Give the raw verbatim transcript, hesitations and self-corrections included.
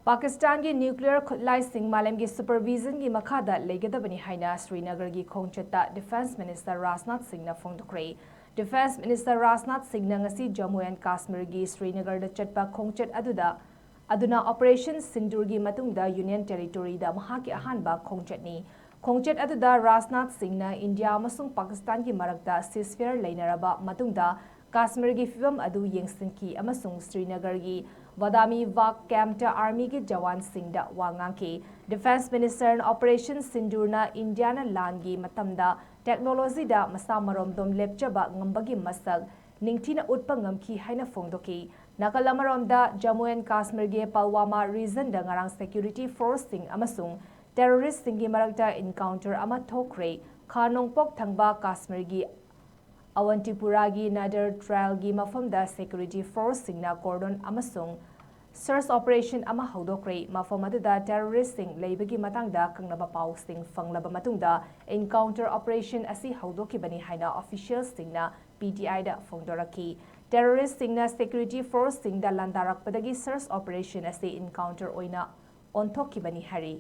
ꯄꯥꯀꯤꯁꯇꯥꯟꯒꯤ nuclear ꯈꯨꯠꯂꯥꯏꯁꯤꯡ ꯃꯥꯂꯦꯝꯒꯤ supervisionꯒꯤ ꯃꯈꯥꯗ ꯂꯩꯒꯗꯕꯅꯤ ꯍꯥꯏꯅ ꯁ꯭ꯔꯤꯅꯒꯔꯒꯤ ꯈꯣꯡꯆꯠꯇ Defence Minister ꯔꯥꯖꯅꯥꯊ ꯁꯤꯡꯅ ꯐꯣꯡꯗꯣꯛꯈ꯭ꯔꯦ꯫ Defence Minister ꯔꯥꯖꯅꯥꯊ ꯁꯤꯡꯅ ꯉꯁꯤ ꯖꯝꯃꯨ ꯑꯦꯟ ꯀꯥꯁꯃꯤꯔꯒꯤ ꯁ꯭ꯔꯤꯅꯒꯔꯗ ꯆꯠꯄ ꯈꯣꯡꯆꯠ ꯑꯗꯨꯗ, ꯑꯗꯨꯅ Operation ꯁꯤꯟꯗꯨꯔꯒꯤ ꯃꯇꯨꯡꯗ Union Territoryꯗ ꯃꯍꯥꯛꯀꯤ ꯑꯍꯥꯟꯕ ꯈꯣꯡꯆꯠꯅꯤ꯫ ꯈꯣꯡꯆꯠ ꯑꯗꯨꯗ ꯔꯥꯖꯅꯥꯊ ꯁꯤꯡꯅ ꯏꯟꯗꯤꯌꯥ ꯑꯃꯁꯨꯡ ꯄꯥꯀꯤꯁꯇꯥꯟꯒꯤ ꯃꯔꯛꯇ ceasefire ꯂꯩꯅꯔꯕ ꯃꯇꯨꯡꯗ ꯀꯥꯁꯃꯤꯔꯒꯤ ꯐꯤꯚꯝ ꯑꯗꯨ ꯌꯦꯡꯁꯤꯟꯈꯤ ꯑꯃꯁꯨꯡ ꯁ꯭ꯔꯤꯅꯒꯔꯒꯤ ꯕꯗꯥꯃꯤ ꯕꯥꯒ campꯇ armyꯒꯤ ꯖꯋꯥꯟꯁꯤꯡꯗ ꯋꯥ ꯉꯥꯡꯈꯤ꯫ Defence Ministerꯅ Operation ꯁꯤꯟꯗꯨꯔꯅ ꯏꯟꯗꯤꯌꯥꯅ ꯂꯥꯟꯒꯤ ꯃꯇꯝꯗ technologyꯗ ꯃꯁꯥ ꯃꯔꯣꯝꯗꯣꯝ ꯂꯦꯞꯆꯕ ꯉꯝꯕꯒꯤ ꯃꯁꯛ ꯅꯤꯡꯊꯤꯅ ꯎꯠꯄ ꯉꯝꯈꯤ ꯍꯥꯏꯅ ꯐꯣꯡꯗꯣꯛꯈꯤ꯫ ꯅꯥꯀꯜ ꯑꯃꯔꯣꯝꯗ, ꯖꯝꯃꯨ ꯑꯦꯟ ꯀꯥꯁꯃꯤꯔꯒꯤ ꯄꯜꯋꯥꯃꯥ regionꯗ ꯉꯔꯥꯡ security forceꯁꯤꯡ ꯑꯃꯁꯨꯡ terroristꯁꯤꯡꯒꯤ ꯃꯔꯛꯇ encounter ꯑꯃ ꯊꯣꯛꯈ꯭ꯔꯦ꯫ ꯈꯥ ꯅꯣꯡꯄꯣꯛ ꯊꯪꯕ ꯀꯥꯁꯃꯤꯔꯒꯤ ꯑꯋꯟꯇꯤꯄꯨꯔꯥꯒꯤ ꯅꯥꯗꯔ ꯇ꯭ꯔꯥꯏꯜꯒꯤ ꯃꯐꯝꯗ security forceꯁꯤꯡꯅ cordon ꯑꯃꯁꯨꯡ search operation ꯑꯃ ꯍꯧꯗꯣꯛꯈ꯭ꯔꯦ꯫ ꯃꯐꯝ ꯑꯗꯨꯗ terroristꯁꯤꯡ ꯂꯩꯕꯒꯤ ꯃꯇꯥꯡꯗ ꯑꯀꯛꯅꯕ ꯄꯥꯎꯁꯤꯡ ꯐꯪꯂꯕ ꯃꯇꯨꯡꯗ encounter operation ꯑꯁꯤ ꯍꯧꯗꯣꯛꯈꯤꯕꯅꯤ ꯍꯥꯏꯅ officialꯁꯤꯡꯅ P T Iꯗ ꯐꯣꯡꯗꯣꯔꯛꯈꯤ꯫ Terroristꯁꯤꯡꯅ security forceꯁꯤꯡꯗ ꯂꯥꯟꯗꯥꯔꯛꯄꯗꯒꯤ search operation ꯑꯁꯤ encounter ꯑꯣꯏꯅ ꯑꯣꯟꯊꯣꯛꯈꯤꯕꯅꯤ ꯍꯥꯏꯔꯤ꯫